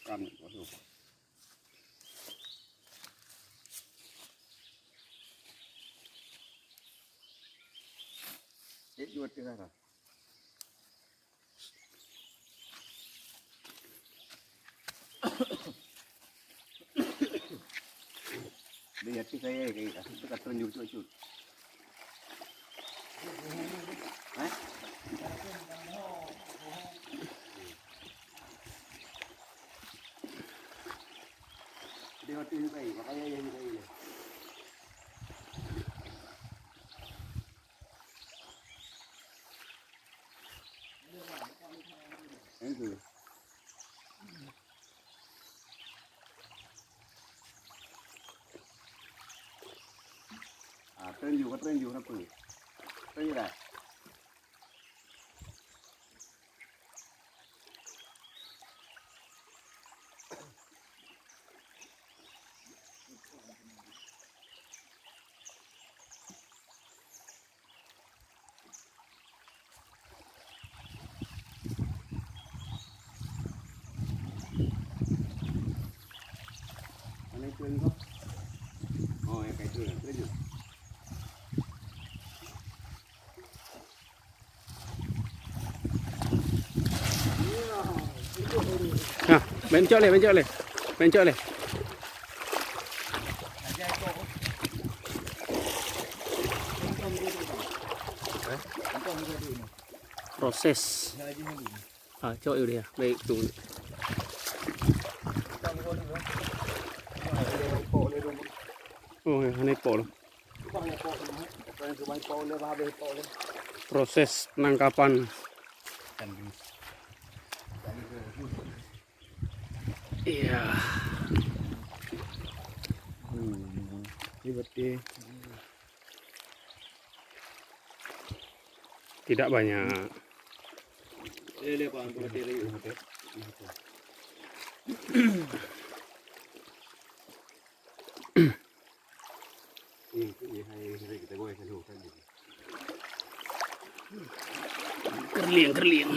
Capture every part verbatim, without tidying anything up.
Kan, waduh. Cek dua tengah dah. Dia hati saya kayak itu kat tunjuk cut-cut. Hah? Dia hati saya, makanya yang saya. Itu. Ah, tunjuk, tunjuk apa? Tunjuk dah. Mana itu yang kau? Oh, yang kayak itu ya. Terus. Nah, mencok leh, mencok leh. Mencok leh. Proses. Ah, cok yuk dia. Baik tu. Oh, ya, ini pok tu. Proses penangkapan. Iya. Hmm, ini berarti tidak banyak. Kerling, kerling.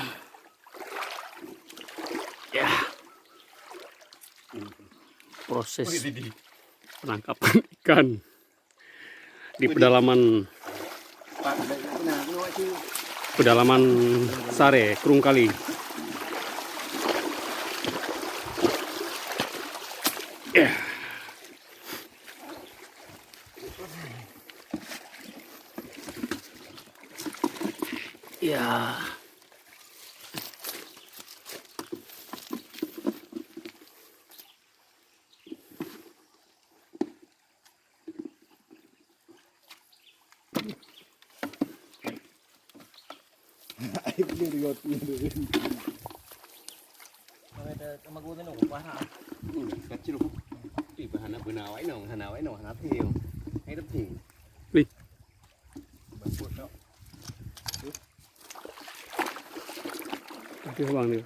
Ya. Proses penangkapan ikan di pedalaman, pedalaman Sare, Krueng Kali. Ya. Ya. Kacil. Ih, hana beuna awak inong, hana awak inong, hana phi. Hai tapi. Lih. Bagus tau. Nanti bang dia.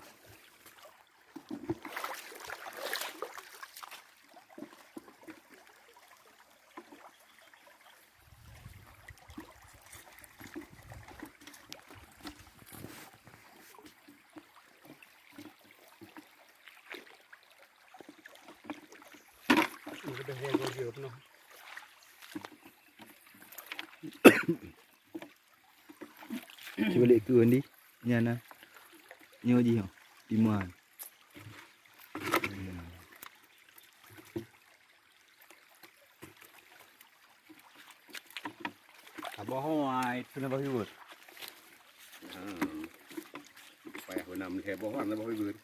Cuba lihat ke Andi. Nyan nah. Nyoe jih, oh. Lima. Aboh ai, tu na bahu. Hmm. Payah beuna meulihe boh na bahu.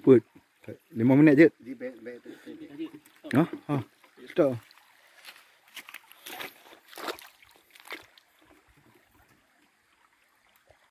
Put. Lima minit je. Di bek, bek tu. Hah? Ha. Stop.